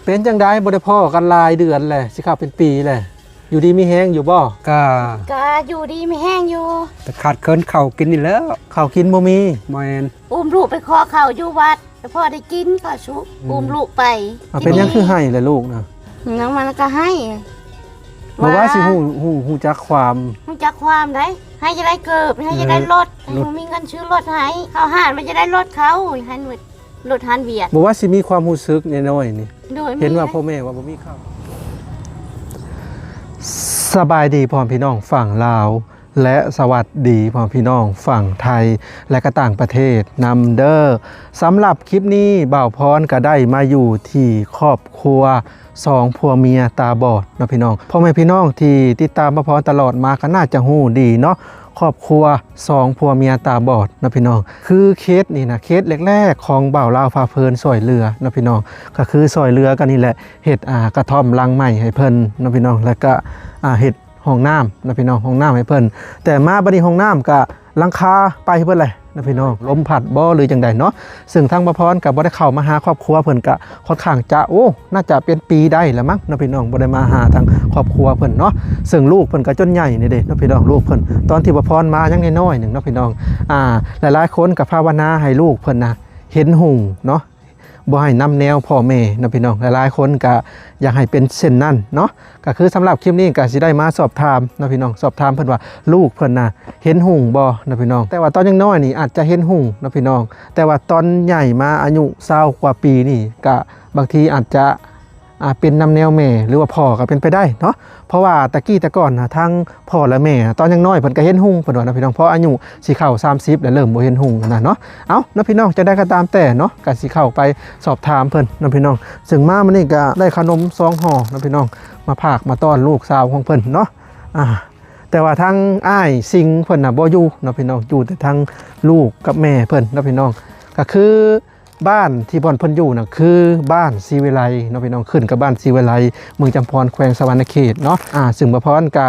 ປັນຈັ່ງໃດ ບໍ່ໄດ້ພໍ້ກັນຫຼາຍເດືອນແຫຼະ ຊິເຂົ້າເປັນປີແຫຼະ ຢູ່ດີມີແຮງຢູ່ບໍ່? ກະ ກະຢູ່ດີມີແຮງຢູ່ ແຕ່ຂາດເຂີນເຂົ້າກິນນີ້ແຫຼະ ເຂົ້າກິນບໍ່ມີ. ແມ່ນ ອຸ້ມລູກໄປຂໍເຂົ້າຢູ່ວັດ ແຕ່ພໍໄດ້ກິນເຂົ້າສຸກ ອືມ ອຸ້ມລູກໄປ. ເອົາ ກິນ ເປັນຫຍັງຄືໄຫ້ລະລູກນະ? ຍັງມັນກໍໄຫ້ ບໍ່ວ່າ ວ່າ ຊິຮູ້ ຮູ້ ຮູ້ຈັກຄວາມ ຮູ້ຈັກຄວາມໃດ໋ ໃຫ້ຈະໄດ້ເກີບ ໃຫ້ຈະໄດ້ ເອີ ລົດ ໃຫ້ ລົດ ບໍ່ມີເງິນຊື້ລົດໃຫ້ ເຂົ້າຮ້ານມັນຈະໄດ້ລົດເຂົາ ໃຫ້ລົດຮ້ານວຽດ ບໍ່ວ່າຊິມີຄວາມຮູ້ສຶກນ້ອຍໆນີ້ ໂດຍ ເຫັນວ່າ ມີ ພໍ່ແມ່ວ່າບໍ່ມີເຂົ້າ. ສະບາຍດີພໍ່ແມ່ພີ່ນ້ອງຝັ່ງລາວ ແລະ ສະຫວັດດີພໍ່ແມ່ພີ່ນ້ອງຝັ່ງໄທ ແລະ ກະຕ່າງປະເທດນຳເດີ. ສຳລັບຄລິບນີ້ ບ່າວພອນກະໄດ້ມາຢູ່ທີ່ຄອບຄົວສອງຜົວເມຍຕາບອດເນາະພີ່ນ້ອງ. ພໍ່ແມ່ພີ່ນ້ອງທີ່ຕິດຕາມບ່າວພອນຕະຫຼອດມາກະໜ້າຈະຮູ້ດີເນາະ ຄອບຄົວສອງຜົວເມຍຕາບອດເນາະພີ່ນ້ອງ. ຄືເຄສນີ້ນະ ເຄສແລກໆຂອງບ່າວລາວພາເພີນຊ່ອຍເຫຼືອເນາະພີ່ນ້ອງ ກະຄືຊ່ອຍເຫຼືອກັນນີ້ແຫຼະ ເຮັດ ອ່າ ກະທ່ອມຫຼັງໃໝ່ໃຫ້ເພິ່ນເນາະພີ່ນ້ອງ ແລ້ວກະ ອ່າ ເຮັດ ຫ້ອງນ້ຳເນາະພີ່ນ້ອງ ຫ້ອງນ້ຳໃຫ້ເພິ່ນ ແຕ່ມາບັດນີ້ຫ້ອງນ້ຳກະຫຼັງຄາໄປເບິດແຫຼະເນາະພີ່ນ້ອງ ລົມພັດບໍ່ ຫຼືຈັ່ງໃດເນາະ. ເຊິ່ງທາງບ່າວພອນກະບໍ່ໄດ້ເຂົ້າມາຫາຄອບຄົວເພິ່ນ ກະຄ່ອນຂ້າງຈະ ໂອ້ ໜ້າຈະເປັນປີໄດ້ລະມັ້ງເນາະພີ່ນ້ອງ ບໍ່ໄດ້ມາຫາທາງຄອບຄົວເພິ່ນເນາະ. ເຊິ່ງລູກເພິ່ນກະຈົນໃຫຍ່ນີ້ເດ້ເນາະພີ່ນ້ອງ ລູກເພິ່ນ ຕອນທີ່ບ່າວພອນມາຍັງນ້ອຍໆໜຶ່ງເນາະພີ່ນ້ອງ. ອ່າ ຫຼາຍໆຄົນກະພາວະນາໃຫ້ລູກເພິ່ນນະເຫັນຮຸ່ງເນາະ ບໍ່ໃຫ້ນຳແນວພໍ່ແມ່ເນາະພີ່ນ້ອງ. ຫຼາຍໆຄົນກະຢາກໃຫ້ເປັນເຊັ່ນນັ້ນເນາະ. ກະຄືສຳລັບຄລິບນີ້ກະຊິໄດ້ມາສອບຖາມເນາະພີ່ນ້ອງ ສອບຖາມເພິ່ນວ່າລູກເພິ່ນນະເຫັນຮຸ່ງບໍ່ເນາະພີ່ນ້ອງ. ແຕ່ວ່າຕອນຍັງນ້ອຍນີ້ອາດຈະເຫັນຮຸ່ງເນາະພີ່ນ້ອງ ແຕ່ວ່າຕອນໃຫຍ່ມາອາຍຸຊາວກວ່າປີນີ້ກະບາງທີອາດຈະ ອ່າ ເປັນນຳແນວແມ່ ຫຼືວ່າພໍ່ກະເປັນໄປໄດ້ເນາະ. ເພາະວ່າແຕ່ກີ້ແຕ່ກ່ອນນະ ທາງພໍ່ ແລະ ແມ່ ຕອນຍັງນ້ອຍເພິ່ນກະເຫັນຮຸ່ງ ເພິ່ນວ່າເນາະພີ່ນ້ອງ ພໍອາຍຸຊິເຂົ້າສາມສິບແລ້ວເລີ່ມບໍ່ເຫັນຮຸ່ງນະເນາະ. ເອົ້າເນາະພີ່ນ້ອງ ຈັ່ງໃດກໍຕາມແຕ່ເນາະ ກະຊິເຂົ້າໄປສອບຖາມເພິ່ນເນາະພີ່ນ້ອງ. ເຊິ່ງມາມື້ນີ້ກະໄດ້ຂະໜົມສອງຫໍ່ເນາະພີ່ນ້ອງ ມາຝາກມາຕ້ອນລູກສາວຂອງເພິ່ນເນາະ. ອ່າ ແຕ່ວ່າທາງອ້າຍສິງເພິ່ນນະບໍ່ຢູ່ເນາະພີ່ນ້ອງ ຢູ່ແຕ່ທາງລູກກັບແມ່ເພິ່ນເນາະພີ່ນ້ອງ. ກະຄື ບ້ານທີ່ບ່ອນເພິ່ນຢູ່ນະ ຄືບ້ານສີວິໄລເນາະພີ່ນ້ອງ ຂຶ້ນກັບບ້ານສີວິໄລ ເມືອງຈຳພອນ ແຂວງສະຫວັນນະເຂດເນາະ. ອ່າ ເຊິ່ງບ່າວພອນກະ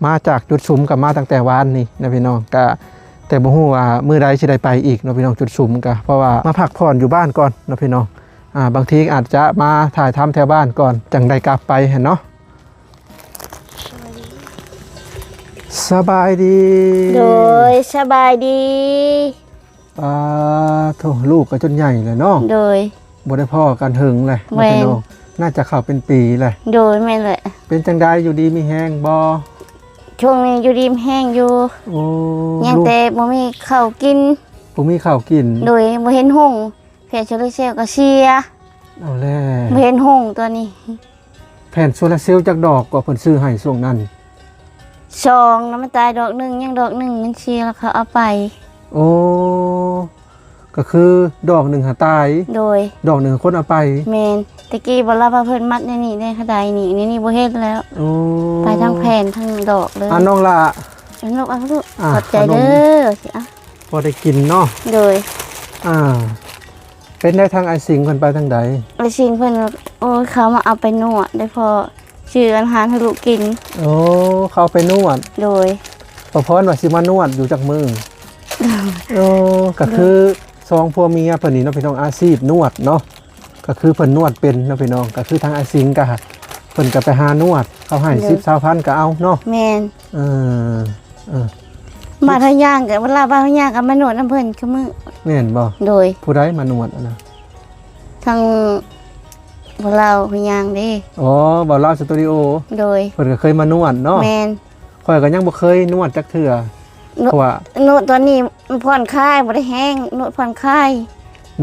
ມາຈາກຈຸດຊຸມ ກະມາຕັ້ງແຕ່ວານນີ້ນະພີ່ນ້ອງ ກະ ແຕ່ບໍ່ຮູ້ວ່າມື້ໃດຊິໄດ້ໄປອີກເນາະພີ່ນ້ອງ ຈຸດຊຸມກະ ເພາະວ່າມາພັກຜ່ອນຢູ່ບ້ານກ່ອນເນາະພີ່ນ້ອງ. ອ່າ ບາງທີອາດຈະມາຖ່າຍທຳແຖວບ້ານກ່ອນ ຈັ່ງໄດ້ກັບໄປຫັ້ນເນາະ. ສະບາຍດີ ໂດຍ ສະບາຍດີ. ປາໂທ້ ລູກກະຈົນໃຫຍ່ແລ້ວເນາະ ໂດຍ ບໍ່ໄດ້ພໍ້ກັນເຫິງແລ້ວເນາະ ແມ່ນ ພີ່ນ້ອງ ໜ້າຈະເຂົ້າເປັນປີແລ້ວ ໂດຍ ແມ່ນແຫຼະ. ເປັນຈັ່ງໃດ ຢູ່ດີມີແຮງບໍ່? ຊ່ວງນີ້ຢູ່ດີມີແຮງຢູ່ ໂອ້ ຍັງ ລູກ ແຕ່ບໍ່ມີເຂົ້າກິນ ບໍ່ມີເຂົ້າກິນ ໂດຍ ບໍ່ເຫັນຮຸ່ງ ແຜງໂຊລາເຊວກະເສຍ ເອົາແລ້ວ ບໍ່ເຫັນຮຸ່ງຕອນນີ້. ແຜງໂຊລາເຊວຈັກດອກກໍເພິ່ນຊື້ໃຫ້ຊ່ວງນັ້ນ? ສອງ ແລ້ວມັນຕາຍດອກໜຶ່ງ ຍັງດອກໜຶ່ງມັນເສຍ ແລ້ວເຂົາເອົາໄປ. ໂອ້ ກໍຄືດອກໜຶ່ງຫາຕາຍ ໂດຍ ດອກໜຶ່ງຄົນເອົາໄປ ແມ່ນ. ແຕ່ກີ້ບໍ່ລະວ່າເພິ່ນມັດໃນນີ້ ໃນຂະໄດນີ້ ໃນນີ້ບໍ່ເຫັນແລ້ວ ໂອ້ ໄປທັງແຜງທັງດອກເລີຍ. ອ່າ ນ້ອງຫຼ້າ ເອົາລູກ ເອົາລູກ ອ່າ ຂອບໃຈເດີ ຂະໜົມ ຊິເອົາ ພໍໄດ້ກິນເນາະ ໂດຍ ອ່າ. ເປັນໄດ ທາງອ້າຍສິງເພິ່ນໄປທາງໃດ? ອ້າຍສິງເພິ່ນ ໂອ້ຍ ເຂົາມາເອົາໄປນວດໄດ້ພໍຊື້ອາຫານໃຫ້ລູກກິນ. ໂອ້ ເຂົາເອົາໄປນວດ ໂດຍ ປະພອນວ່າຊິມານວດຢູ່ຈັກມື້? ໂອ້ ກະຄືສອງຜົວເມຍເພິ່ນນີ້ເນາະພີ່ນ້ອງ ອາຊີບນວດເນາະ ກະຄືເພິ່ນນວດເປັນເນາະພີ່ນ້ອງ ກະຄືທາງອ້າຍສິງກະເພິ່ນກະໄປຫານວດ ເຂົາໃຫ້ ໂດຍ ສິບ ຊາວພັນກະເອົາເນາະ ແມ່ນ ເອີ. ເອີ ມາທາງຍ່າງກໍ ເວລາມາທາງຍ່າງກໍມານວດນຳເພິ່ນຄືມື້ ແມ່ນບໍ່? ໂດຍ ຜູ້ໃດມານວດຫັ້ນນະ? ທາງບ່າວລາວພະຍາງເດ້. ອໍ ບ່າວລາວສະຕູດິໂອ ໂດຍ ເພິ່ນກໍເຄີຍມານວດເນາະ ແມ່ນ. ຂ້ອຍກໍຍັງບໍ່ເຄີຍນວດຈັກເທື່ອ ນວດ ເພາະວ່າ ນວດຕອນນີ້ມັນຜ່ອນຄາຍ ບໍ່ໄດ້ແຮງ ນວດຜ່ອນຄາຍ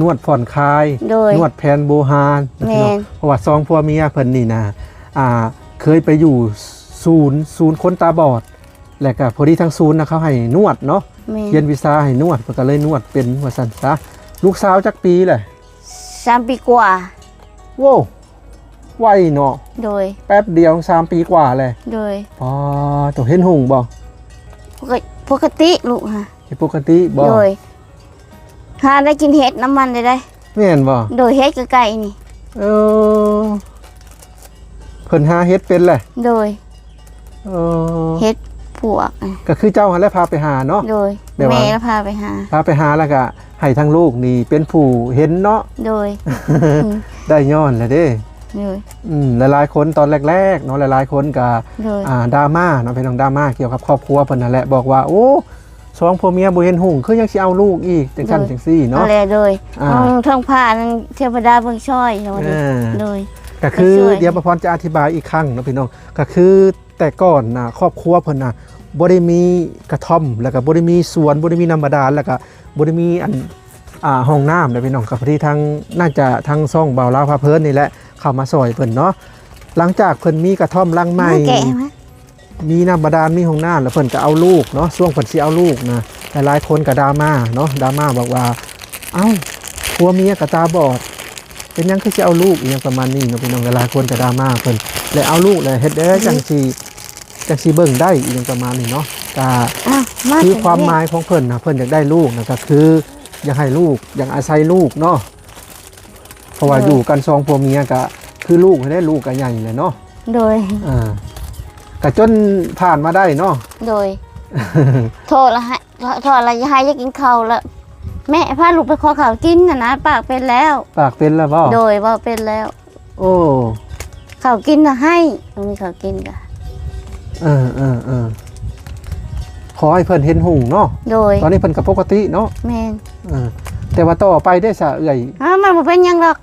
ນວດຜ່ອນຄາຍ ໂດຍ ນວດແຜນໂບຮານ ແມ່ນ ເນາະ ເພາະວ່າສອງຜົວເມຍເພິ່ນນີ້ນະ ອ່າ ເຄີຍໄປຢູ່ສູນ ສູນຄົນຕາບອດ ແລ້ວກໍພໍດີທາງສູນນະ ເຂົາໃຫ້ນວດເນາະ ແມ່ນ ຮຽນວິຊາໃຫ້ນວດ ເພິ່ນກໍເລີຍນວດເປັນວ່າຊັ້ນຊະ. ລູກສາວຈັກປີແຫຼະ? ສາມປີກວ່າ. ໂວ້ ໄວເນາະ ໂດຍ ແປັບດຽວສາມປີກວ່າແຫຼະ ໂດຍ. ອໍ ໂຕເຫັນຮຸ່ງບໍ່? ປົກກະ ປົກກະຕິລູກຫະ ເຮັດປົກກະຕິບໍ່? ໂດຍ ຫາໄດ້ກິນເຫັດນຳມັນໄດ້. ແມ່ນບໍ່? ໂດຍ ເຫັດໃກ້ໆນີ້. ເອີ ເພິ່ນຫາເຫັດເປັນແຫຼະ ໂດຍ. ເອີ ເຫັດປວກ ກໍຄືເຈົ້າຫັ້ນແຫຼະພາໄປຫາເນາະ ໂດຍ ແມ່ລະພາໄປຫາ ພາໄປຫາແລ້ວກໍໃຫ້ທາງລູກນີ້ເປັນຜູ້ເຫັນເນາະ ໂດຍ. ໄດ້ຍ້ອນແຫຼະເດ້ ໂດຍ ອືມ ຫຼາຍໆຄົນຕອນແລກໆເນາະ ຫຼາຍໆຄົນກໍ ໂດຍ ອ່າ ດຣາມາເນາະ ພີ່ນ້ອງ ດຣາມາກ່ຽວກັບຄອບຄົວເພິ່ນນັ້ນແຫຼະ ບອກວ່າ ໂອ້ ສອງຜົວເມຍບໍ່ເຫັນຫຸ້ງ ຄືຍັງຊິເອົາລູກອີກ ຈັ່ງຊັ້ນ ໂດຍ ຈັ່ງຊີ້ເນາະ ນັ້ນແຫຼະ ໂດຍ ອ່າ ເທິງພານັ້ນເທວະດາເບິ່ງຊ່ອຍເນາະ ອ່າ ໂດຍ ກໍຄື ກໍຊ່ວຍ ດຽວປະພອນຈະອະທິບາຍອີກຄັ້ງເນາະ ພີ່ນ້ອງ ກໍຄື ແຕ່ກ່ອນນະ ຄອບຄົວເພິ່ນນະ ບໍ່ໄດ້ມີກະທ່ອມ ແລ້ວກໍບໍ່ໄດ້ມີສວນ ບໍ່ໄດ້ມີນ້ຳບາດານ ແລ້ວກໍບໍ່ໄດ້ມີອັນ ອ່າ ຫ້ອງນ້ຳເດ້ພີ່ນ້ອງ ກໍພໍດີທາງ ໜ້າຈະທາງຊ່ອງບ່າວລາວພາເພີນນີ້ແຫຼະ ເຂົ້າມາຊ່ອຍເພິ່ນເນາະ. ຫຼັງຈາກເພິ່ນມີກະທ່ອມຫຼັງໃໝ່ ມາແກະໃຫ້ ມີນ້ຳບາດານ ມີຫ້ອງນ້ຳ ແລ້ວເພິ່ນກໍເອົາລູກເນາະ ຊ່ວງເພິ່ນຊິເອົາລູກນະ ຫຼາຍໆຄົນກໍດຣາມາເນາະ ດຣາມາບອກວ່າ ເອົ້າ ຜົວເມຍກໍຕາບອດ ເປັນຫຍັງຄືຊິເອົາລູກ ອີຫຍັງປະມານນີ້ເນາະ ພີ່ນ້ອງ. ຫຼາຍໆຄົນກໍດຣາມາເພິ່ນ ແລະ ເອົາລູກແລ້ວເຮັດແນວໃດ ອືມ ຈັ່ງຊິ ຈັ່ງຊິເບິ່ງໄດ້ ອີຫຍັງປະມານນີ້ເນາະ. ກໍ ອ້າວ ມາ ຄືຄວາມໝາຍຂອງເພິ່ນນະ ເພິ່ນຢາກໄດ້ລູກນະ ກໍຄືຢາກໃຫ້ລູກ ຢາກອາໄສລູກເນາະ ເພາະວ່າ ໂດຍ ຢູ່ກັນສອງຜົວເມຍ ກໍຄືລູກຫັ້ນແຫຼະ ລູກກໍໃຫຍ່ແລ້ວເນາະ. ໂດຍ ອ່າ ກໍຈົນຜ່ານມາໄດ້ເນາະ. ໂດຍ ໂທລະໃຫ້ ໂທລະໃຫ້ຢາກກິນເຂົ້າລະ ແມ່ພາລູກໄປຂໍເຂົ້າກິນຫັ້ນນະ ປາກເປັນແລ້ວ. ປາກເປັນແລ້ວບໍ່? ໂດຍ ເວົ້າເປັນແລ້ວ. ໂອ້ ເຂົ້າກິນນະໃຫ້ ບໍ່ມີເຂົ້າກິນກະ ເອີໆໆ ຂໍໃຫ້ເພິ່ນເຫັນຮຸ່ງເນາະ. ໂດຍ ຕອນນີ້ເພິ່ນກໍປົກກະຕິເນາະ. ແມ່ນ ເອີ ແຕ່ວ່າຕໍ່ໄປເດ້ສະເອື້ອຍ? ອາ ມັນບໍ່ເປັນຫຍັງດອກ.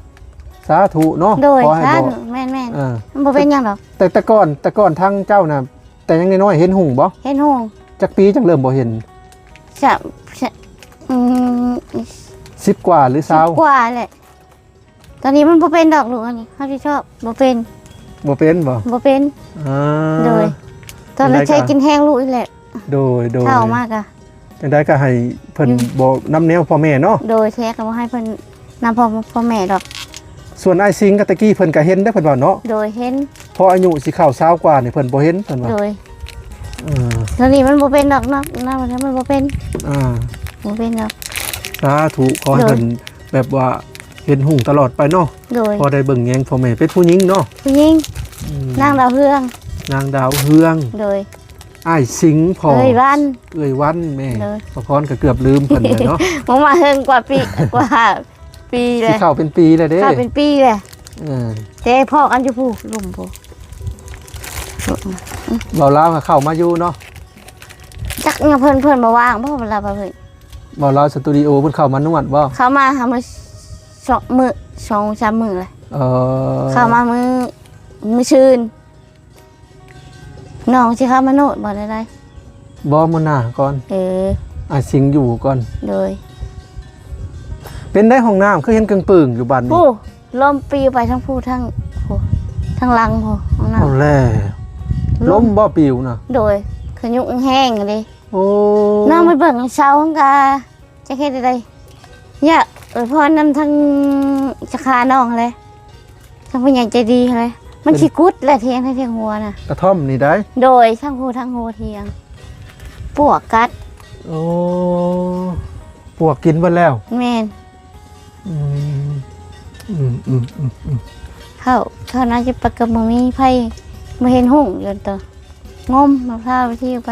ສາທຸເນາະ. ໂດຍ ຂໍໃຫ້ ສາທຸ ບໍ່ ແມ່ນໆ ເອີ ມັນບໍ່ເປັນຫຍັງດອກ. ແຕ່ ແຕ່ກ່ອນ ແຕ່ກ່ອນທາງເຈົ້ານະ ແຕ່ຍັງນ້ອຍໆ ເຫັນຮຸ່ງບໍ່? ເຫັນຮຸ່ງ. ຈັກປີຈັ່ງເລີ່ມບໍ່ເຫັນ? ສະ ສະ ອືມ ສິບກວ່າຫຼືຊາວ? ສິບກວ່າແຫຼະ. ຕອນນີ້ມັນບໍ່ເປັນດອກລູກ ອັນນີ້ຮັບຜິດຊອບບໍ່ເປັນ. ບໍ່ເປັນບໍ່? ບໍ່ເປັນ. ອ່າ ໂດຍ ຕອນນັ້ນໃຊ້ກິນແຮງລູກອີກແຫຼະ. ໂດຍໆ ເຖົ້າມາກະ ຈັ່ງໃດກໍໃຫ້ເພິ່ນ ອືມ ບໍ່ນຳແນວພໍ່ແມ່ເນາະ. ໂດຍ ແທ້ກໍບໍ່ໃຫ້ເພິ່ນນຳພໍ່ ພໍ່ແມ່ດອກ. ສ່ວນອ້າຍສິງກໍແຕ່ກີ້ເພິ່ນກໍເຫັນເດ້ ເພິ່ນວ່າເນາະ. ໂດຍ ເຫັນ ພໍອາຍຸຊິເຂົ້າຊາວກວ່ານີ້ເພິ່ນບໍ່ເຫັນ ເພິ່ນວ່າ. ໂດຍ ເອີ ຕອນນີ້ມັນບໍ່ເປັນດອກເນາະ ນະ ມັນບໍ່ເປັນ. ອ່າ ບໍ່ເປັນດອກ. ສາທຸ ຂໍໃຫ້ ໂດຍ ເພິ່ນແບບວ່າເຫັນຮຸ່ງຕະຫຼອດໄປເນາະ. ໂດຍ ພໍໄດ້ເບິ່ງແຍງພໍ່ແມ່ ເປັນຜູ້ຍິງເນາະ. ຜູ້ຍິງ ອືມ ນາງດາວເຮືອງ. ນາງດາວເຮືອງ. ໂດຍ ອ້າຍສິງ ພໍ່ ເອື້ອຍວັນ. ເອື້ອຍວັນແມ່. ໂດຍ ປະພອນກໍເກືອບລືມເພິ່ນແລ້ວເນາະ. ມາ ມາເຮິງກວ່າປີ ກວ່າປີແລ້ວ ຊິເຂົ້າເປັນປີແລ້ວເດ້. ເຂົ້າເປັນປີແລ້ວ. ເອີ ແຕ່ພໍ້ກັນຢູ່ພູ່ ລຸ່ມພູ່. ເວົ້າລາວກໍເຂົ້າມາຢູ່ເນາະ. ຈັກຫຍັງເພິ່ນ ເພິ່ນບໍ່ວ່າງບໍ່ ເວລາເພິ່ນ ເວົ້າລາວສະຕູດິໂອ ເພິ່ນເຂົ້າມານວດບໍ່? ເຂົ້າມາຫາມື້ສອງມື້ ສອງສາມມື້ແຫຼະ. ເອີ ເຂົ້າມາມື້ ມື້ຊືນ. ນ້ອງຊິເຂົ້າມາໂນດບໍ່ໄດ້ໄດ? ບໍ່ ມື້ໜ້າກ່ອນ. ເອີ ອ້າຍສິງຢູ່ກ່ອນ. ໂດຍ ເປັນໄດຫ້ອງນ້ຳ ຄືເຫັນເກິ່ງປຶ້ງຢູ່ບາດນີ້? ໂອ້ ລົມປີໄປທັງພູ້ ທັງ ໂອ້ ທັງຫຼັງພຸ້ນ ຫ້ອງນ້ຳ. ເອົາແລ້ວ ລົມ ລົມບໍ່ປິວນະ? ໂດຍ ຂະຍຸງແຮງເດ້. ໂອ້ ນ້ອງໄປເບິ່ງເສົາຫັ້ນກະ ຈັກເຮັດໃດ ຢາກອວຍພອນນຳທັງສາຂານ້ອງຫັ້ນແຫຼະ ທັງຜູ້ໃຫຍ່ໃຈດີຫັ້ນແຫຼະ. ມັນຊິກຸດແຫຼະ ທຽງໄຮ່ທຽງຫົວນະ ກະທ່ອມນີ້ໄດ໋. ໂດຍ ທັງຮູ້ທັງຮູ້ທຽງ ປວກກັດ. ໂອ້ ປວກກິນເບິດແລ້ວ. ແມ່ນ. ອືມ ອືມ ອືມ ອືມ ອືມ ເຂົ້າ ເຂົ້າໜ້າຈະປະກະບໍ່ມີໄຟ ບໍ່ເຫັນຮຸ່ງຢູ່ຕົວະ ງົມມະພ້າວທີ່ໄປ.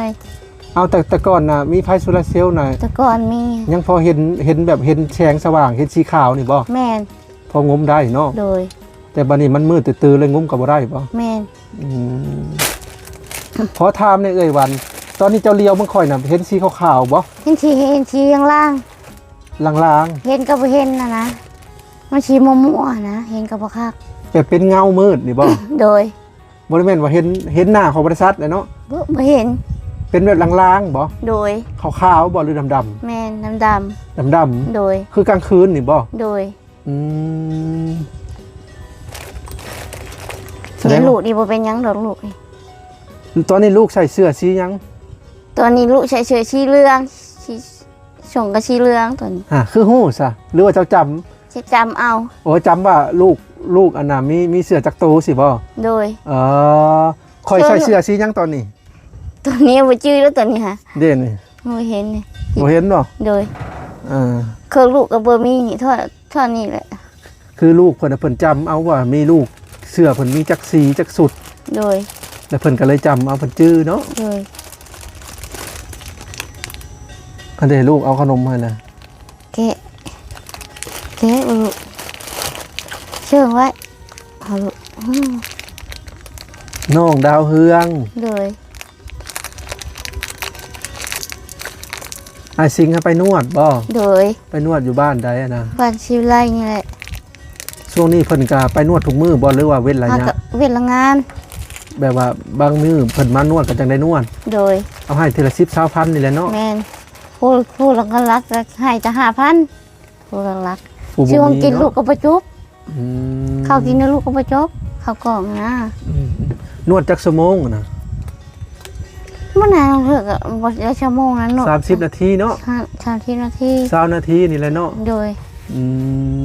ເອົາ ແຕ່ ແຕ່ກ່ອນນະ ມີໄຟໂຊລາເຊວນະ ແຕ່ກ່ອນມີ ຍັງພໍເຫັນ ເຫັນແບບເຫັນແສງສະຫວ່າງ ເຫັນສີຂາວນີ້ບໍ່? ແມ່ນ. ພໍງົມໄດ້ເນາະ. ໂດຍ. ແຕ່ບັດນີ້ມັນມືດຕື້ໆເລີຍ ງົມກໍບໍ່ໄດ້ບໍ່? ແມ່ນ. ອືມ ຂໍຖາມແດ່ເອື້ອຍວັນ ຕອນນີ້ເຈົ້າຫຼຽວເບິ່ງຂ້ອຍນະ ເຫັນສີຂາວໆບໍ່? ເຫັນສີ ເຫັນສີລາງໆ ລາງໆ ເຫັນກໍບໍ່ເຫັນນະນະ ມັນສີມົວໆນະ ເຫັນກໍບໍ່ຄັກ ແບບເປັນເງົາມືດນີ້ບໍ່? ໂດຍ. ບໍ່ໄດ້ແມ່ນວ່າເຫັນ ເຫັນໜ້າຂອງບໍລິສັດແຫຼະເນາະ? ບໍ່ ບໍ່ເຫັນ. ເປັນແບບລາງໆບໍ່? ໂດຍ. ຂາວໆບໍ່ ຫຼືດຳໆ? ແມ່ນ ດຳໆ. ດຳໆ? ໂດຍ. ຄືກາງຄືນນີ້ບໍ່? ໂດຍ. ອືມ ສະແດງ ແມ່ລູກນີ້ບໍ່ເປັນຫຍັງດອກ ລູກນີ້. ຕອນນີ້ລູກໃສ່ເສື້ອສີຫຍັງ? ຕອນນີ້ລູກໃສ່ເສື້ອສີເຫຼືອງ ສີ ສົ້ງກໍສີເຫຼືອງຕອນນີ້. ຮະ ຄືຮູ້ຊະ ຫຼືວ່າເຈົ້າຈຳ? ຊິຈຳເອົາ. ໂອ້ ຈຳວ່າລູກ ລູກອັນນ່າ ມີ ມີເສື້ອຈັກໂຕຊີ້ບໍ່? ໂດຍ. ເອີ ຂ້ອຍໃສ່ເສື້ອສີຫຍັງຕອນນີ້? ຕອນນີ້ບໍ່ຈື່ແລ້ວ ຕອນນີ້ຫາ ເດ້ນີ້ ບໍ່ເຫັນນີ້ ບໍ່ເຫັນເນາະ? ໂດຍ. ເອີ ເຄື່ອງລູກກໍບໍ່ມີ ເທົ່າ ເທົ່ານີ້ແຫຼະ. ຄືລູກເພິ່ນ ເພິ່ນຈຳເອົາວ່າມີລູກ ເສື້ອເພິ່ນມີຈັກສີຈັກຊຸດ. ໂດຍ. ແລ້ວເພິ່ນກໍເລີຍຈຳເອົາ ເພິ່ນຈື່ເນາະ. ໂດຍ. ອັນເດ ລູກເອົາຂະໜົມໃຫ້ນະ ແກະ ແກະເບິ່ງລູກ ເຊີງໄວ້ ເອົາລູກ. ນ້ອງດາວເຮືອງ ໂດຍ ອ້າຍສິງຫາໄປນວດບໍ່? ໂດຍ ໄປນວດຢູ່ບ້ານໃດຫັ້ນນະ? ບ້ານສີວິໄລນີ້ແຫຼະ. ຊ່ວງນີ້ເພິ່ນກະໄປນວດທຸກມື້ບໍ່ ຫຼືວ່າເວັ້ນໄລຍະ? ຫາກະເວັ້ນລະງານ ແບບວ່າບາງມື້ເພິ່ນມານວດກໍຈັ່ງໄດ້ນວດ? ໂດຍ ເອົາໃຫ້ເທື່ອລະສິບ ຊາວພັນນີ້ແຫຼະເນາະ? ແມ່ນ ຜູ້ ຜູ້ຫຼັກໆກໍໃຫ້ແຕ່ຫ້າພັນ ຜູ້ຫຼັກໆ ຜູ້ບໍ່ມີເນາະ ຊື້ຂອງກິນລູກກໍບໍ່ຈົບ. ອືມ ເຂົ້າກິນໃຫ້ລູກກໍບໍ່ຈົບ ເຂົ້າກ່ອງນະ. ອືມ ນວດຈັກຊົ່ວໂມງນະ? ມັນນານເທື່ອກໍບໍ່ໄດ້ຊົ່ວໂມງນະເນາະ ສາມສິບນາທີເນາະ? ສາມ ສາມສິບນາທີ ຊາວນາທີນີ້ແຫຼະເນາະ? ໂດຍ ອື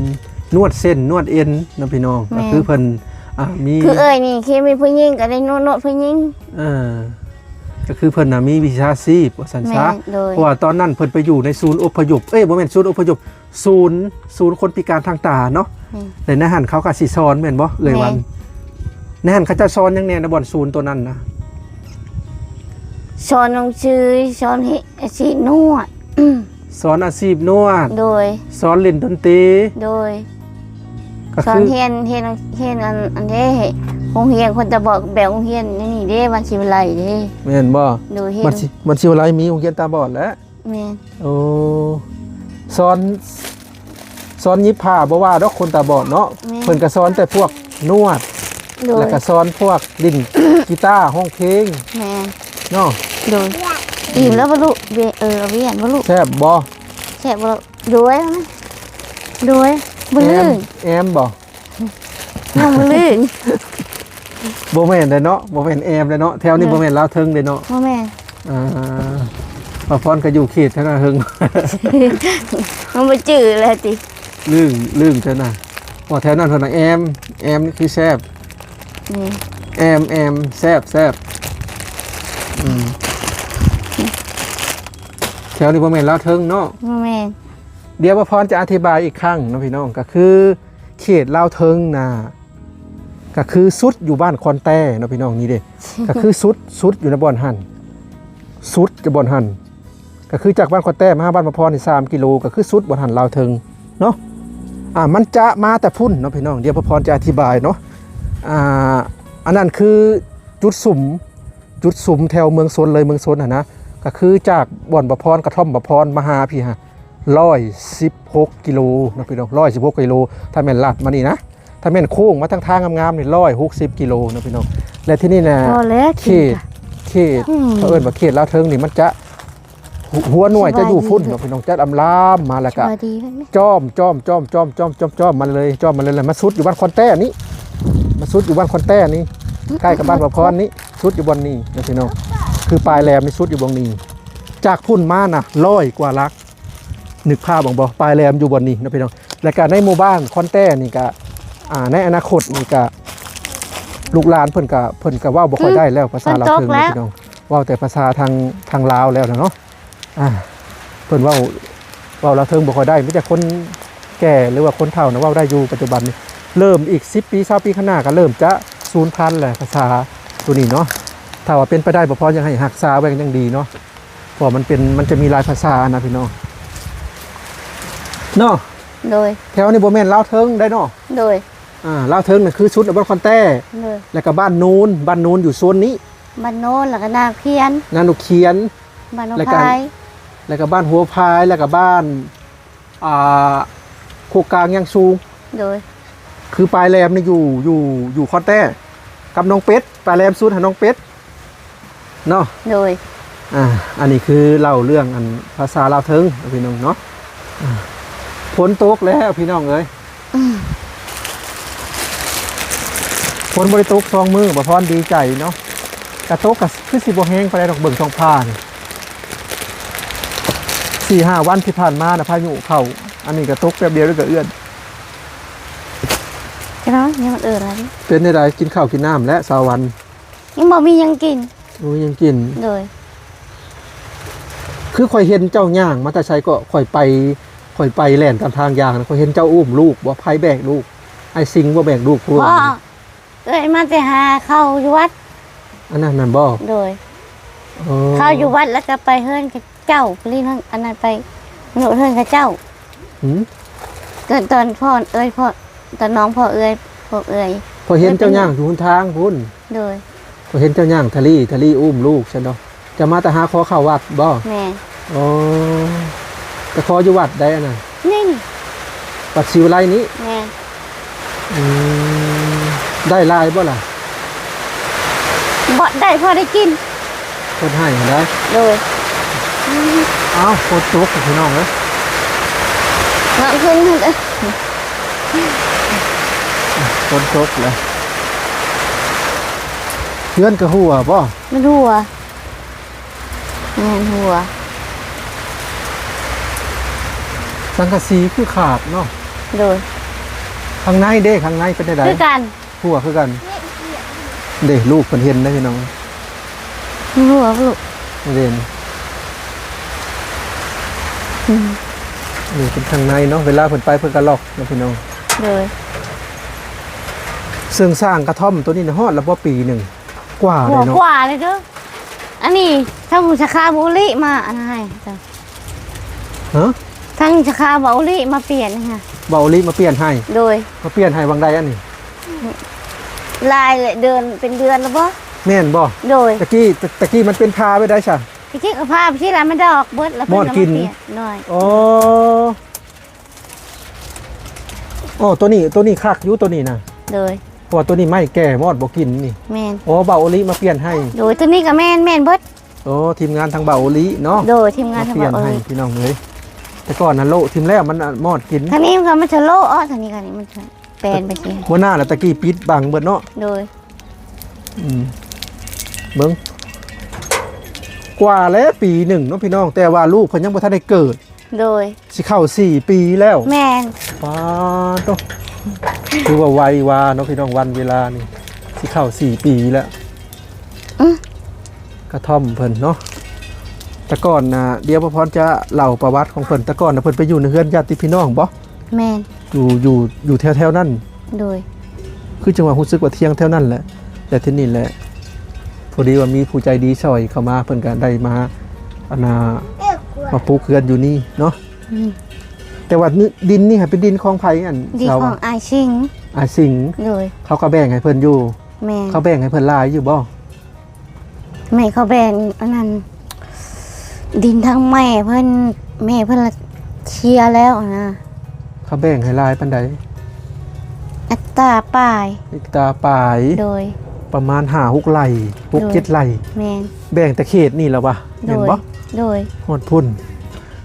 ມ ນວດເສັ້ນນວດເອັນເນາະພີ່ນ້ອງ. ແມ່ນ ກໍຄືເພິ່ນ ອ່າ ມີ ຄືເອື້ອຍນີ້ ຄືມີຜູ້ຍິງກໍໄດ້ນວດ ນວດຜູ້ຍິງ. ເອີ ກໍຄືເພິ່ນນະມີວິຊາຊີບວ່າຊັ້ນຊະ. ແມ່ນ ໂດຍ ເພາະວ່າຕອນນັ້ນເພິ່ນໄປຢູ່ໃນສູນອົບພະຍົບ ເອີຍ ບໍ່ແມ່ນສູນອົບພະຍົບ ສູນ ສູນຄົນພິການທາງຕາເນາະ. ແມ່ນ ແລະໃນຫັ້ນເຂົາກໍຊິສອນແມ່ນບໍ່ເອື້ອຍວັນ? ແມ່ນ ໃນຫັ້ນເຂົາເຈົ້າສອນຫຍັງແດ່ໃນບ່ອນສູນໂຕນັ້ນນະ? ສອນໜັງສື ສອນເຮັດ ອາຊີບນວດ ສອນອາຊີບນວດ ໂດຍ ສອນຫຼິ້ນດົນຕີ ໂດຍ ກໍຄືສອນຮຽນ ຮຽນ ຮຽນອັນ ອັນເດ້ ໂຮງຮຽນຄົນຕາບອດ ແບບໂຮງຮຽນນີ້ເດ້ ບ້ານສີວິໄລເດ້. ແມ່ນບໍ່? ໂດຍ ເຮັດ ບ້ານສີ ບ້ານສີວິໄລມີໂຮງຮຽນຕາບອດແຫຼະ. ແມ່ນ ໂອ້ ສອນ ສອນຫຍິບຜ້າບໍ່ວ່າດອກຄົນຕາບອດເນາະ. ແມ່ນ ເພິ່ນກໍສອນແຕ່ພວກນວດ ໂດຍ ແລ້ວກໍສອນພວກຫຼິ້ນ ກີຕາ ຮ້ອງເພງ. ແມ່ນ ເນາະ ໂດຍ. ອີ່ມແລ້ວບໍ່ລູກ? ເວ ເອີ ເອົາວຽນບໍ່ລູກ? ແຊບບໍ່? ແຊບບໍ່ລູກ? ໂດຍ ໂດຍ ບໍ່ ແອມ ແອມບໍ່? ຍັງບໍ່ລື່ນ ບໍ່ແມ່ນເດ້ເນາະ ບໍ່ແມ່ນແອມເດ້ເນາະ ແຖວນີ້ ໂດຍ ບໍ່ແມ່ນລາວເທິງເດ້ເນາະ. ບໍ່ແມ່ນ ອ່າ ປ້າພອນກໍຢູ່ເຂດທາງເທິງ ມັນບໍ່ຈື່ແລ້ວຕິ ລືມ ລືມຊະນະ. ວ່າແຖວນັ້ນເພິ່ນວ່າແອມ ແອມນີ້ຄືແຊບ. ແອມ ແອມ ແຊບ ແຊບ. ອືມ ແຖວນີ້ບໍ່ແມ່ນລາວເທິງເນາະ. ບໍ່ແມ່ນ. ດຽວປ້າພອນຈະອະທິບາຍອີກຄັ້ງເນາະພີ່ນ້ອງ ກໍຄື ເຂດລາວເທິງນະ ກະຄືສຸດຢູ່ບ້ານຄອນແຕ້ເນາະພີ່ນ້ອງ. ນີ້ເດ້ ກະຄືສຸດ ສຸດຢູ່ໃນບ່ອນຫັ້ນ ສຸດຈະບ່ອນຫັ້ນ ກະຄືຈາກບ້ານຄອນແຕ້ມາຫາບ້ານປ້າພອນນີ້ສາມກິໂລ ກະຄືສຸດບ່ອນຫັ້ນລາວເທິງເນາະ. ອ່າ ມັນຈະມາແຕ່ພຸ້ນເນາະພີ່ນ້ອງ. ດຽວປ້າພອນຈະອະທິບາຍເນາະ. ອ່າ ອັນນັ້ນຄືຈຸດສຸມ ຈຸດສຸມແຖວເມືອງຊົນເລີຍ ເມືອງຊົນຫັ້ນນະ ກະຄືຈາກບ່ອນປ້າພອນ ກະທ່ອມປ້າພອນມາຫາພີ້ຫັ້ນ ຮ້ອຍສິບຫົກກິໂລເນາະພີ່ນ້ອງ ຮ້ອຍສິບຫົກກິໂລ. ຖ້າແມ່ນລັດມານີ້ນະ ຖ້າແມ່ນໂຄ້ງມາທາງທາງງາມໆນີ້ ຮ້ອຍຫົກສິບກິໂລເນາະພີ່ນ້ອງ. ແລະທີ່ນີ້ນະ ພໍແລ້ວ ເຂດ ກິນ ເຂດ ອືມ ເຂົາເອີ້ນວ່າເຂດລາວເທິງນີ້ ມັນຈະ ຫົວ ຫົວໜ່ວຍຈະຢູ່ພຸ້ນເນາະພີ່ນ້ອງ ຈະລຳລາມມາ ແລ້ວກະ ສະບາຍດີ ຈ້ອມ ຈ້ອມ ຈ້ອມ ມາເລີຍ ຈ້ອມມາເລີຍ ແລ້ວມາສຸດຢູ່ບ້ານຄອນແຕ້ນີ້ ມາສຸດຢູ່ບ້ານຄອນແຕ້ນີ້ ໃກ້ກັບບ້ານປ້າພອນນີ້ ສຸດຢູ່ບ່ອນນີ້ນະພີ່ນ້ອງ. ຄືປາຍແຫຼມນີ້ສຸດຢູ່ບ່ອນນີ້ ຈາກພຸ້ນມານະ ຮ້ອຍກວ່າຫຼັກ ນຶກພາບອອກບໍ່? ປາຍແຫຼມຢູ່ບ່ອນນີ້ເນາະພີ່ນ້ອງ. ແລ້ວກະໃນໝູ່ບ້ານຄອນແຕ້ນີ້ກະ ອ່າ ໃນອະນາຄົດນີ້ກະ ລູກຫຼານເພິ່ນກະ ເພິ່ນກະເວົ້າບໍ່ຄ່ອຍໄດ້ແລ້ວ ອືມ ພາສາລາວເທິງເນາະພີ່ນ້ອງ ເພິ່ນຕົກແລ້ວ ເວົ້າແຕ່ພາສາທາງ ທາງລາວແລ້ວນະເນາະ. ອ່າ ເພິ່ນເວົ້າ ເວົ້າລາວເທິງບໍ່ຄ່ອຍໄດ້ ມີແຕ່ຄົນແກ່ ຫຼືວ່າຄົນເຖົ້ານະເວົ້າໄດ້ຢູ່ປັດຈຸບັນນີ້. ເລີ່ມອີກສິບປີ ຊາວປີຂ້າງໜ້າກໍເລີ່ມຈະສູນພັນແຫຼະ ພາສາໂຕນີ້ເນາະ. ຖ້າວ່າເປັນໄປໄດ້ ປ້າພອນຢາກໃຫ້ຮັກສາໄວ້ຢ່າງດີເນາະ ເພາະວ່າມັນເປັນ ມັນຈະມີຫຼາຍພາສານະພີ່ນ້ອງເນາະ. ໂດຍ ແຖວນີ້ບໍ່ແມ່ນລາວເທິງໄດ໋ເນາະ. ໂດຍ ອ່າ ລາວເທິງນະຄືສຸດໃນບ່ອນຄອນແຕ້ ໂດຍ ແລ້ວກໍບ້ານໂນນ ບ້ານໂນນຢູ່ໂຊນນີ້ ບ້ານໂນນ ແລ້ວກໍນາຂຽນ ນາໜູຂຽນ ບ້ານຫົວພາຍ ແລ້ວກໍບ້ານຫົວພາຍ ແລ້ວກໍບ້ານ ອ່າ ໂຄກກາງຍາງສູງ. ໂດຍ ຄືປາຍແຫຼມນີ້ຢູ່ ຢູ່ ຢູ່ຄອນແຕ້ກັບໜອງເປັດ ປາຍແຫຼມສຸດຫາໜອງເປັດເນາະ. ໂດຍ ອ່າ ອັນນີ້ຄືເລົ່າເລື່ອງອັນພາສາລາວເທິງພີ່ນ້ອງເນາະ. ອ່າ ຝົນຕົກແລ້ວພີ່ນ້ອງເອີຍ ອືມ ຝົນບໍ່ໄດ້ຕົກສອງມື້ ປ້າພອນດີໃຈເນາະ. ກະຕົກກະຄືຊິບໍ່ແຮງປານໃດດອກ ເບິ່ງທ້ອງຟ້ານີ້ ສີ່ຫ້າວັນທີ່ຜ່ານມານະ ພາຍຸເຂົ້າ ອັນນີ້ກະຕົກແປັບດຽວເລີຍກະເອື້ອນ. ເນາະ ຍັງເອີ່ລະ ເປັນຈັ່ງໃດ ກິນເຂົ້າກິນນ້ຳແລ້ວ ສາວວັນ? ຍັງບໍ່ມີຫຍັງກິນ ບໍ່ມີຫຍັງກິນ. ໂດຍ ຄືຂ້ອຍເຫັນເຈົ້າຍ່າງມາແຕ່ໃສເກາະ ຂ້ອຍໄປ ຂ້ອຍໄປແລ່ນຕາມທາງຍ່າງ ຂ້ອຍເຫັນເຈົ້າອຸ້ມລູກບໍ່? ໃຜແບກລູກ? ອ້າຍສິງບໍ່ແບກລູກ? ພໍ່ ເອື້ອຍມາແຕ່ຫາເຂົ້າຢູ່ວັດ ອັນນັ້ນແມ່ນບໍ່? ໂດຍ ອໍ ເຂົ້າຢູ່ວັດ ແລ້ວກໍໄປເຮືອນເຂົາເຈົ້າ ໄປຫຼິ້ນເຮືອນ ອັນນັ້ນ ໄປໂນດເຮືອນເຂົາເຈົ້າ. ຫືມ ຕອນ ຕອນພໍ່ເອື້ອຍ ພໍ່ ຕອນນ້ອງພໍ່ເອື້ອຍ ພວກເອື້ອຍ ຂ້ອຍເຫັນເຈົ້າຍ່າງຢູ່ຫົນທາງພຸ້ນ. ໂດຍ. ຂ້ອຍເຫັນເຈົ້າຍ່າງທະລີທະລີ ອຸ້ມລູກຊັ້ນດອກ. ເຈົ້າມາແຕ່ຫາຂໍເຂົ້າວັດບໍ່? ແມ່ນ. ອໍ ໄປຂໍຢູ່ວັດໃດອັນນັ້ນ? ນີ້ ວັດສີວິໄລນີ້? ແມ່ນ. ອືມ ໄດ້ຫຼາຍບໍ່ລະ? ບໍ່ໄດ້ ພໍໄດ້ກິນ. ເພິ່ນໃຫ້ຫັ້ນນະ? ໂດຍ. ອ້າວ ຝົນຕົກພີ່ນ້ອງເອີຍ. ນ້ຳຂຶ້ນ ຝົນຕົກແລ້ວ. ເຮືອນກະຮົ່ວບໍ່? ມັນຮົ່ວ. ແມ່ນຮົ່ວ. ສັງກະສີຄືຂາດເນາະ. ໂດຍ. ຂ້າງໃນເດ້? ຂ້າງໃນເປັນແນວໃດ? ຄືກັນ. ຮົ່ວຄືກັນ. ເດ້ ລູກເພິ່ນເຫັນໄດ໋ພີ່ນ້ອງ. ຮົ່ວລູກ. ເດ້. ອືມ. ນີ້ເປັນຂ້າງໃນເນາະ. ເວລາເພິ່ນໄປເພິ່ນກະລັອກເນາະພີ່ນ້ອງ. ໂດຍ. ເຊິ່ງສ້າງກະທ່ອມໂຕນີ້ນະ ຮອດລະບໍ່ປີໜຶ່ງ? ກວ່າເດ້ເນາະ. ກວ່າເລີຍເດີ. ອັນນີ້ທາງສາຂາເບົາອີ່ຫຼີມາອັນນັ້ນໃຫ້. ຮະ? ທາງສາຂາເບົາອີ່ຫຼີມາປ່ຽນໃຫ້. ເບົາອີ່ຫຼີມາປ່ຽນໃຫ້? ໂດຍ. ມາປ່ຽນໃຫ້ຫວ່າງໃດອັນນີ້? ຫຼາຍເດືອນ ເປັນເດືອນແລ້ວບໍ່? ແມ່ນບໍ່? ໂດຍ. ຕະກີ້ ຕະ ຕະກີ້ມັນເປັນພາແບບໃດຊະ? ຕະກີ້ກະພາ ທີ່ລະມັນດອກເບິດ ລະເພິ່ນກະມາປ່ຽນ. ໂດຍ. ອໍ ໂອ້ ໂຕນີ້ ໂຕນີ້ຄັກຢູ່ ໂຕນີ້ນະ. ໂດຍ. ເພາະວ່າໂຕນີ້ໄມ້ແກ່ມອດບໍ່ກິນນີ້. ແມ່ນ. ໂອ້ ເບົາອີ່ຫຼີມາປ່ຽນໃຫ້. ໂດຍ. ໂຕນີ້ກະແມ່ນ ແມ່ນເບິດ. ໂອ້ ທີມງານທາງເບົາອີ່ຫຼີເນາະ. ໂດຍ. ທີມງານທາງເບົາອີ່ຫຼີ ມາປ່ຽນໃຫ້ພີ່ນ້ອງເອີຍ. ແຕ່ກ່ອນນະໂລະຖິ້ມແລ້ວ ມັນມອດກິນ. ທາງນີ້ມັນກະ ມັນຈະໂລະ ທາງນີ້ກະນີ້ມັນຈະແປນໄປຊີ້. ຫົວໜ້າລະຕະກີ້ປິດບັງເບິດເນາະ. ໂດຍ. ອືມ ເບິ່ງ ກວ່າແລ້ວປີໜຶ່ງເນາະພີ່ນ້ອງ ແຕ່ວ່າລູກເພິ່ນຍັງບໍ່ທັນໄດ້ເກີດ. ໂດຍ. ຊິເຂົ້າສີ່ປີແລ້ວ. ແມ່ນ. ປາໂຕ ຖືວ່າໄວວາເນາະພີ່ນ້ອງ ວັນເວລານີ້ ຊິເຂົ້າສີ່ປີແລ້ວ. ອື ກະທ່ອມເພິ່ນເນາະ. ແຕ່ກ່ອນນະ ດຽວພະພອນຈະເລົ່າປະຫວັດຂອງເພິ່ນ. ແຕ່ກ່ອນນະ ເພິ່ນໄປຢູ່ໃນເຮືອນຍາດຕິພີ່ນ້ອງບໍ່? ແມ່ນ. ຢູ່ ຢູ່ ຢູ່ແຖວໆນັ້ນ. ໂດຍ. ຄືຈັ່ງວ່າຮູ້ສຶກວ່າທຽງແຖວນັ້ນແຫຼະ ແຕ່ທີນີ້ແຫຼະ ພໍດີວ່າມີຜູ້ໃຈດີຊ່ອຍເຂົ້າມາ ເພິ່ນກະໄດ້ມາ ອັນນ່າ ມາປຸກເຮືອນຢູ່ນີ້ເນາະ. ອືມ. ແຕ່ວ່າດິນນີ້ຫາເປັນດິນຂອງໃຜ? ອັນ ດິນຂອງອ້າຍສິງ. ອ້າຍສິງ. ໂດຍ. ເຂົາກະແບ່ງໃຫ້ເພິ່ນຢູ່. ແມ່ນ. ເຂົາແບ່ງໃຫ້ເພິ່ນຫຼາຍຢູ່ບໍ່? ແມ່ເຂົາແບ່ງອັນນັ້ນ ດິນທາງແມ່ເພິ່ນ ແມ່ເພິ່ນລະເຄຍແລ້ວນະ. ເຂົາແບ່ງໃຫ້ຫຼາຍປານໃດ? ເຮັກຕາປາຍ. ເຮັກຕາປາຍ. ໂດຍ. ປະມານຫ້າຫົກໄຮ່ ຫົກເຈັດໄຮ່. ແມ່ນ. ແບ່ງແຕ່ເຂດນີ້ລະວະ ແມ່ນບໍ່? ໂດຍ. ຮອດພຸ້ນ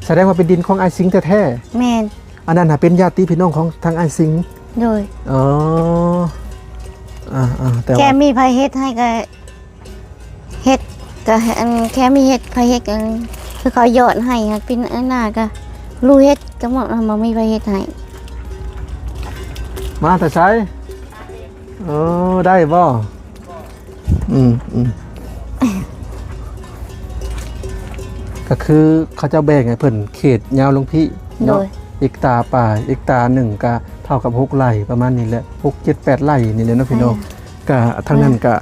ສະແດງວ່າເປັນດິນຂອງອ້າຍສິງແທ້ໆ. ແມ່ນ. ອັນນັ້ນຫາເປັນຍາດຕິພີ່ນ້ອງຂອງທາງອ້າຍສິງ. ໂດຍ. ອໍ ອ່າໆ ແຕ່ວ່າ ແຄ່ມີໃຜເຮັດໃຫ້ກະ ເຮັດກະ ອັນ ແຄ່ມີເຮັດ ໃຜເຮັດ ອັນ ຄືເຂົາຢອດໃຫ້ ເປັນອັນໜ້າກະ ຮູ້ເຮັດກະໝົດ ບໍ່ມີໃຜເຮັດໃຫ້. ມາແຕ່ໃສ? ເອີ ໄດ້ບໍ່? ອືມ ອືມ ກະຄືເຂົາເຈົ້າແບ່ງໃຫ້ເພິ່ນເຂດຍາວລົງພີ້ເນາະ. ໂດຍ. ເຮັກຕາປາຍ ເຮັກຕາໜຶ່ງກະເທົ່າກັບຫົກໄຮ່ ປະມານນີ້ແຫຼະ ຫົກ ເຈັດ ແປດໄຮ່ນີ້ແຫຼະເນາະພີ່ນ້ອງ. ກະທາງນັ້ນກະ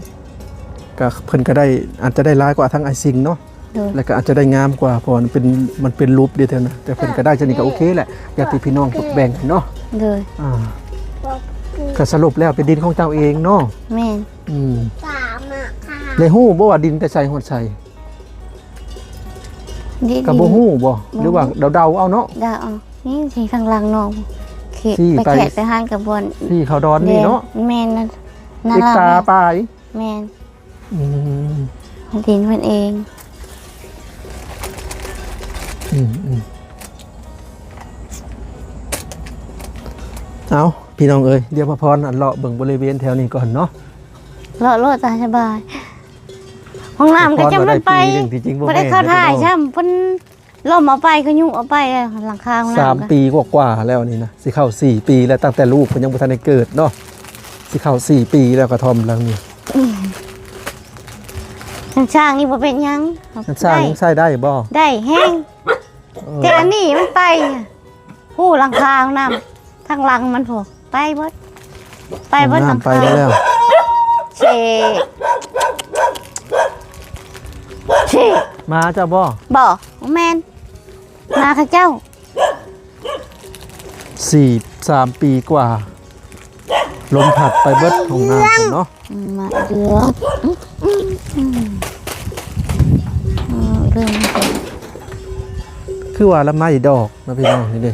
ກະເພິ່ນກະໄດ້ ອາດຈະໄດ້ຫຼາຍກວ່າທາງອ້າຍສິງເນາະ. ໂດຍ. ແລ້ວກະອາດຈະໄດ້ງາມກວ່າ ເພາະວ່າມັນເປັນ ມັນເປັນຫຼຸບເດ ແຖວນັ້ນ ແຕ່ເພິ່ນກະໄດ້ຈາກນີ້ກະໂອເຄແຫຼະ ຍາດຕິພີ່ນ້ອງແບ່ງເນາະ. ໂດຍ. ອ່າ ກະສະຫຼຸບແລ້ວເປັນດິນຂອງເຈົ້າເອງເນາະ. ແມ່ນ. ອືມ ໄດ້ຮູ້ບໍ່ວ່າດິນແຕ່ໃສຮອດໃສ? ດີໆ ກະບໍ່ຮູ້ບໍ່ ຫຼືວ່າເດົາໆເອົາເນາະ? ເດົາເອົາ. ນີ້ຊິທາງຫຼັງເນາະ ໄປແຄະໄປຫານກະບ່ອນ ທີ່ເຂົາດອນນີ້ເນາະ. ແມ່ນ. ເຮັກຕາປາຍ. ແມ່ນ. ອືມ ດິນເພິ່ນເອງ. ອືມ ອືມ ເອົາ ພີ່ນ້ອງເອີຍ ດຽວພະພອນ ອັນ ເລາະເບິ່ງບໍລິເວນແຖວນີ້ກ່ອນເນາະ. ເລາະໂລດຕາມສະບາຍ. ຫ້ອງນ້ຳກະຈະມັນໄປ ບໍ່ໄດ້ເຂົ້າຖ່າຍຊ້ຳ ເພິ່ນ ລົມເອົາໄປ ກະຍຸເອົາໄປ ຫຼັງຄາຫ້ອງນ້ຳ. ສາມປີກວ່າໆແລ້ວນີ້ນະ ຊິເຂົ້າສີ່ປີແລ້ວ ຕັ້ງແຕ່ລູກເພິ່ນຍັງບໍ່ທັນໄດ້ເກີດເນາະ. ຊິເຂົ້າສີ່ປີແລ້ວກະທ່ອມຫຼັງນີ້. ອືມ ຄັນສ້າງນີ້ບໍ່ເປັນຫຍັງ. ຄັນສ້າງຍັງໃຊ້ໄດ້ບໍ່? ໄດ້ແຮງ. ເອີ ແຕ່ອັນນີ້ມັນໄປ ຮູ້ຫຼັງຄາຫ້ອງນ້ຳ ທາງຫຼັງມັນພຸ້ນ ໄປເບິດ ໄປເບິດ. ຫ້ອງນ້ຳໄປແລ້ວ. ເຊ ເຊ ໝາເຈົ້າບໍ່? ບໍ່ ບໍ່ແມ່ນ ໝາເຂົາເຈົ້າ. ສີ່ ສາມປີກວ່າ ລົມພັດໄປເບິດຫ້ອງນ້ຳເພິ່ນເນາະ. ອືມ ມາເດືອ ອືມ ເອີ ເລີ່ມ ຄືວ່າລະໄມ້ດອກເນາະພີ່ນ້ອງ ນີ້ເດ້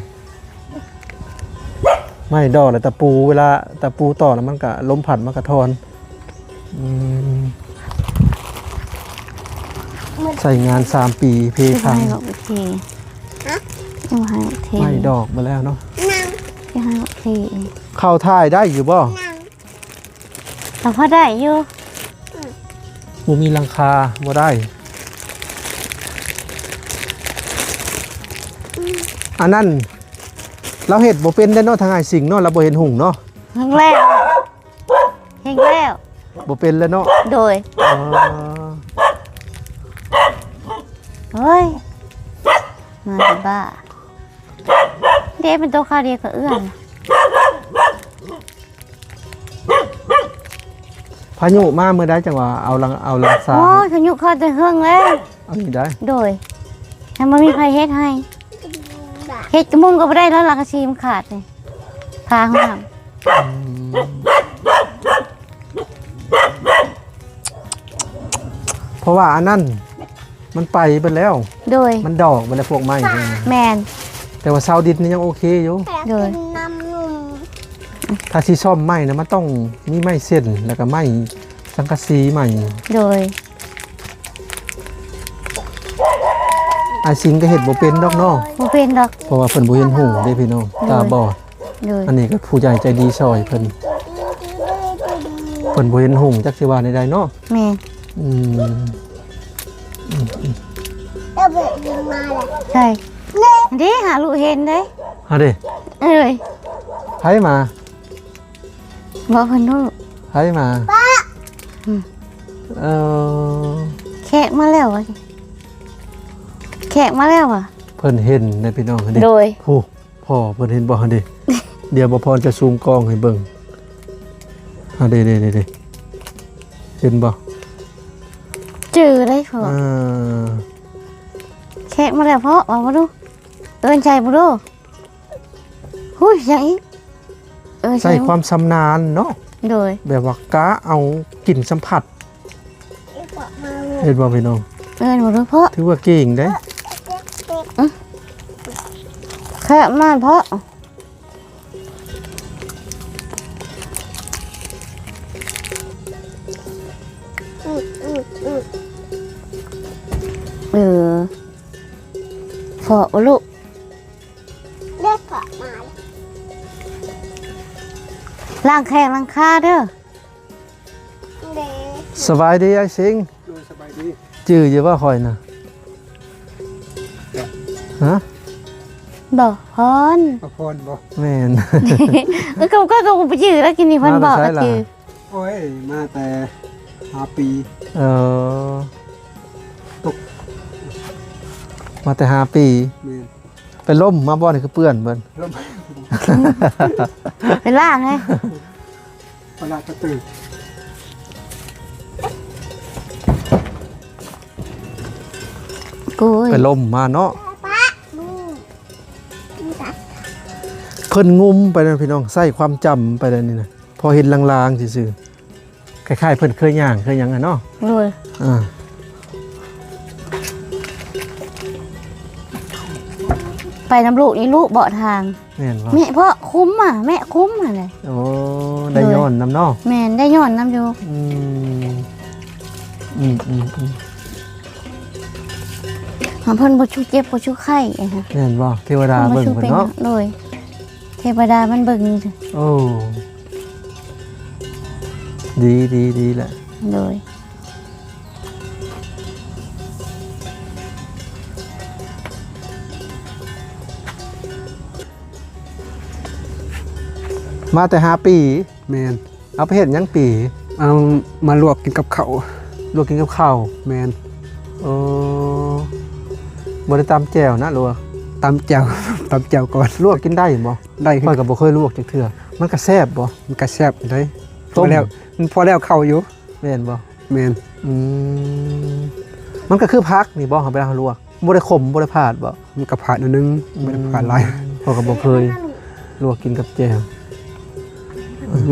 ໄມ້ດອກ ແລ້ວຕະປູ ເວລາຕະປູຕອກແລ້ວມັນກະລົມພັດມັນກະຖອນ. ອືມ ໃຊ້ງານສາມປີ ເພ ພັງ ໂອເຄ ຮະ ຍັງບໍ່ໃຫ້ໂອເຄ ໄມ້ດອກໝົດແລ້ວເນາະ ຍັງບໍ່ໃຫ້ໂອເຄ ເຂົ້າຖ່າຍໄດ້ຢູ່ບໍ່? ຍັງ ກໍພໍໄດ້ຢູ່ ອືມ ບໍ່ມີຫຼັງຄາບໍ່ໄດ້ ອືມ ອັນນັ້ນລາວເຮັດບໍ່ເປັນເດ້ເນາະ ທາງອ້າຍສິງເນາະ ລາວບໍ່ເຫັນຫຸງເນາະ ເຮັດແລ້ວ ເຮັດແລ້ວ ບໍ່ເປັນແລ້ວເນາະ ໂດຍ ອໍ ໂອ້ຍ ມາແຕ່ບ້າ ເດ້ ເປັນໂຕຂາວດຽວກະເອື້ອນ ພາຍຸມາມື້ໃດຈັ່ງວ່າເອົາຫຼັງ ເອົາຫຼັງຄາ ໂອ້ຍ ພາຍຸເຂົ້າແຕ່ເຮິງແລ້ວ ອັນນີ້ໄດ້ ໂດຍ ຍັງບໍ່ມີໃຜເຮັດໃຫ້ ເຮັດກະມຸງກະບໍ່ໄດ້ແລ້ວ ຫຼັງຄາຊີມັນຂາດນີ້ ພາຫ້ອງນ້ຳ ອືມ ເພາະວ່າອັນນັ້ນ ມັນໄປເບິດແລ້ວ ໂດຍ ມັນດອກເບິດແລ້ວພວກໄມ້ ແມ່ນ ແຕ່ວ່າຊາວດິນນີ້ຍັງໂອເຄຢູ່ ໂດຍ ຖ້າຊິສ້ອມໄມ້ນະ ມັນຕ້ອງມີໄມ້ເສັ້ນ ແລ້ວກະໄມ້ສັງກະສີໃໝ່ ໂດຍ ອ້າຍສິງກະເຮັດບໍ່ເປັນດອກເນາະ ບໍ່ເປັນດອກ ເພາະວ່າເພິ່ນບໍ່ເຫັນຫຸງເດ້ພີ່ນ້ອງ ໂດຍ ຕາບອດ ໂດຍ ອັນນີ້ກະຜູ້ໃຫຍ່ໃຈດີຊ່ອຍເພິ່ນ ເພິ່ນບໍ່ເຫັນຫຸງ ຈັກຊິວ່າແນວໃດເນາະ ແມ່ນ ອືມ ອືມ ອືມ ໃຊ່ ເດ້ ຫາລູກເຫັນເດ້ ຫາເດ້ ເອີຍ ໃຜມາ ບໍ່ເພິ່ນຮູ້ ໃຜມາ ອືມ ເອີ ແຂກມາແລ້ວຫວາ ແຂກມາແລ້ວຫວາ ເພິ່ນເຫັນເດ້ພີ່ນ້ອງ ເດ້ ໂດຍ ຜູ້ ພໍ່ເພິ່ນເຫັນບໍ່ຫັ້ນເດ ດຽວບໍ່ພອນຈະຊູມກ້ອງໃຫ້ເບິ່ງ ຫັ້ນເດ ເດ ເດ ເດ ເຫັນບໍ່ ຈື່ໄດ້ພໍ່ ອ່າ ແຂກມາແລ້ວພໍ່ ເວົ້າມາດູ ເອີ້ນໃສ່ມາດູ ຫຸຍ ຫຍັງອີກ ເອີ ໃຊ້ຄວາມຊຳນານເນາະ ໂດຍ ແບບວ່າກະເອົາກິ່ນສຳຜັດ ເຫັນບໍ່ພີ່ນ້ອງ ເອີ້ນມາດູພໍ່ ຖືວ່າເກັ່ງເດ້ ອືມ ແຄບມາພໍ່ ອືມ ອືມ ອືມ ເອີ ພໍ້ບໍ່ລູກ ເດັກເພາະມາ ລ້າງແຂ້ງລ້າງຂາເດີ. ເດ້ ສະບາຍດີອ້າຍສິງ. ໂດຍ ສະບາຍດີ. ຈື່ຢູ່ບໍ່ຂ້ອຍນະ? ຮະ? ບໍ່ພອນ ບໍ່ພອນບໍ່? ແມ່ນ ເອີ ກໍ ກໍ ກໍບໍ່ຈື່ແລ້ວ ກິນນີ້ເພິ່ນບອກ ມາແຕ່ໃສລະ? ຈື່ ໂອ້ຍ ມາແຕ່ຫ້າປີ. ເອີ ຕົກ ມາແຕ່ຫ້າປີ. ແມ່ນ. ໄປລົ້ມມາບໍ່? ນີ້ຄືເປື້ອນເບິ່ງ ລົ້ມ ໄປລ້າງໃຫ້ ໄປລ້າງກະຕື່ ໂອ້ຍ ໄປລົ້ມມາເນາະ. ເພິ່ນງຸມໄປນະພີ່ນ້ອງ ໃຊ້ຄວາມຈຳໄປແລ້ວນີ້ນະ ພໍເຫັນລາງໆຊື່ໆ. ຄ້າຍໆເພິ່ນເຄີຍຍ່າງເຄີຍຫຍັງຫັ້ນເນາະ. ໂດຍ ອ່າ ໄປນຳລູກນີ້ ລູກເບາະທາງ. ແມ່ນບໍ່? ແມ່ເພາະຄຸ້ມອະ ແມ່ຄຸ້ມຫັ້ນແຫຼະ. ໂອ້ ໄດ້ຍ້ອນນຳເນາະ. ແມ່ນ ໄດ້ຍ້ອນນຳຢູ່. ອືມ ອືມໆໆ ຫາເພິ່ນບໍ່ຊຸເຈັບບໍ່ຊຸໄຂ້. ແມ່ນບໍ່? ເທວະດາເບິ່ງເພິ່ນເນາະ. ໂດຍ ເທວະດາມັນເບິ່ງ. ໂອ້ ດີ ດີ ດີແຫຼະ. ໂດຍ ມາແຕ່ຫ້າປີ. ແມ່ນ. ເອົາໄປເຮັດຫຍັງປີ? ເອົາມາລວກກິນກັບເຂົ້າ. ລວກກິນກັບເຂົ້າ. ແມ່ນ. ໂອ້ ບໍ່ໄດ້ຕຳແຈ່ວນະ ຫຼືວ່າ? ຕຳແຈ່ວ ຕຳແຈ່ວກ່ອນ. ລວກກິນໄດ້ບໍ່? ໄດ້. ຂ້ອຍກໍບໍ່ເຄີຍລວກຈັກເທື່ອ. ມັນກະແຊບບໍ່? ມັນກະແຊບໄດ໋. ຕົ້ມ ພໍແລ້ວ ມັນພໍແລ້ວເຂົ້າຢູ່. ແມ່ນບໍ່? ແມ່ນ. ອືມ ມັນກໍຄືຜັກນີ້ບໍ່? ເຮົາ ເວລາເຮົາລວກ ບໍ່ໄດ້ຂົມ ບໍ່ໄດ້ພາດບໍ່? ມັນກໍພາດໜ້ອຍໜຶ່ງ. ອືມ ບໍ່ໄດ້ພາດຫຼາຍ. ຂ້ອຍກໍບໍ່ເຄີຍລວກກິນກັບແຈ່ວ.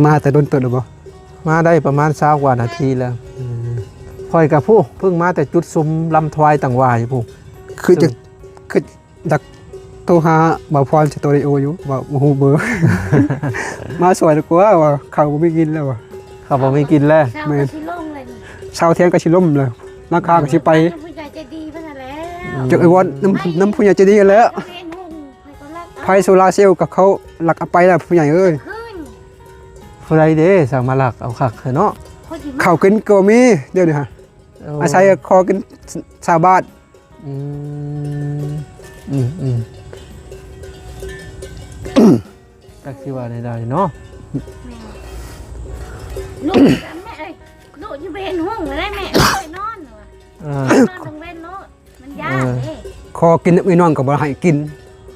ມາແຕ່ດົນເຕີບແລ້ວບໍ່? ມາໄດ້ປະມານຊາວກວ່ານາທີແລ້ວ. ເອີ ຂ້ອຍກະຜູ້ເພິ່ງມາແຕ່ຈຸດຊຸມລຳທວາຍຕັງຫວາຍຜູ້ ຄືຈະ ຄືຢາກໂທຫາບ່າວພອນສະຕູດິໂອຢູ່ ວ່າບໍ່ຮູ້ເບີ ມາຊ່ວຍດີກວ່າ ວ່າເຂົ້າບໍ່ມີກິນແລ້ວວ່າ. ເຂົ້າບໍ່ມີກິນແລ້ວ. ເຊົາ ແມ່ນ ກໍຊິລົງເລີຍນີ້ ເຊົາທຽງກໍຊິລົ້ມແລ້ວ ຫຼັງຄາກໍຊິໄປ. ນຳຜູ້ໃຫຍ່ໃຈດີເພິ່ນຫັ້ນແຫຼະ. ອືມ ຈັກໄອ້ວອນນຳ ນຳຜູ້ໃຫຍ່ໃຈດີຫັ້ນແຫຼະ. ເຂົາເຫັນຫຸ່ງ ໃຜກໍລັກເອົາ ໄຟໂຊລາເຊວກໍເຂົາລັກເອົາໄປແລ້ວຜູ້ໃຫຍ່ເອີຍ. ຜູ້ໃດເດ້ ສັ່ງມາລັກເອົາຄັກແທ້ເນາະ. ເຂົ້າກິນກໍບໍ່ມີດຽວນີ້ຫະ. ໂອ້ ອາໄສຂໍກິນຊາວບາດ. ອືມ ອືມ ອືມ ຈັກຊິວ່າແນວໃດເນາະ. ແມ່ ລູກກັນແມ່ເອີຍ ລູກຢູ່ບໍ່ເຫັນຫຸ່ງແລ້ວແມ່ ໄປນອນວ່າ. ເອີ ນອນກາງເວັນໂລດ ມັນຢ້ານເດ້. ເອີ ຂໍກິນ ໄອ້ນ້ອງກໍບໍ່ໃຫ້ກິນ.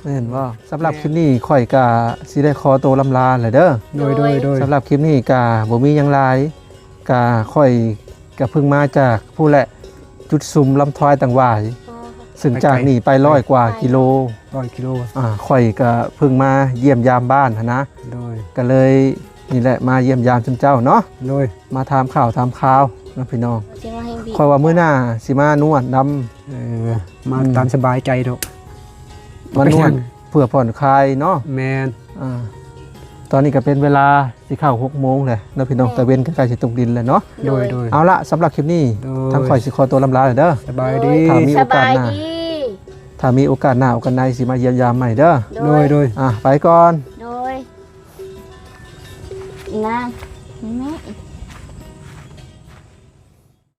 ແມ່ນບໍ່? ສຳລັບ ແມ່ນ ຄລິບນີ້ຂ້ອຍກະຊິໄດ້ຂໍໂຕລຳລາແຫຼະເດີ. ໂດຍ ໂດຍ ໂດຍ ສຳລັບຄລິບນີ້ກະບໍ່ມີຫຍັງຫຼາຍ ກະຂ້ອຍກະເພິ່ງມາຈາກພຸ້ນແຫຼະ ຈຸດຊຸມລຳທວາຍຕັງຫວາຍ ອໍ ຊຶ່ງຈາກນີ້ໄປຮ້ອຍກວ່າກິໂລ. ຮ້ອຍກິໂລ. ອ່າ ຂ້ອຍກະເພິ່ງມາຢ້ຽມຢາມບ້ານຫັ້ນນະ. ໂດຍ ກະເລີຍນີ້ແຫຼະ ມາຢ້ຽມຢາມຊຸມເຈົ້າເນາະ. ໂດຍ ມາຖາມຂ່າວຖາມຄາວນຳພີ່ນ້ອງ. ຂ້ອຍວ່າມື້ໜ້າຊິມານວດນຳ. ເອີ ມາ ອືມ ຕາມສະບາຍໃຈດອກ ມານວດເພື່ອຜ່ອນຄາຍເນາະ. ແມ່ນ. ອ່າ ຕອນນີ້ກໍເປັນເວລາຊິເຂົ້າຫົກໂມງແລ້ວເນາະພີ່ນ້ອງ. ແມ່ນ. ຕາເວັນກໍໃກ້ຊິຕົກດິນແລ້ວເນາະ. ໂດຍ ໂດຍ ເອົາລະ ສຳລັບຄລິບນີ້ ໂດຍ ທາງຂ້ອຍຊິຂໍຕົວລຳລາແລ້ວເດີ. ສະບາຍດີ. ໂດຍ ຖ້າມີໂອກາດໜ້າ ສະບາຍດີ ຖ້າມີໂອກາດໜ້າໂອກາດໃນຊິມາຢ້ຽມຢາມໃໝ່ເດີ. ໂດຍ ໂດຍ ໂດຍ ອ່າ ໄປກ່ອນ. ໂດຍ ນາງ ແມ່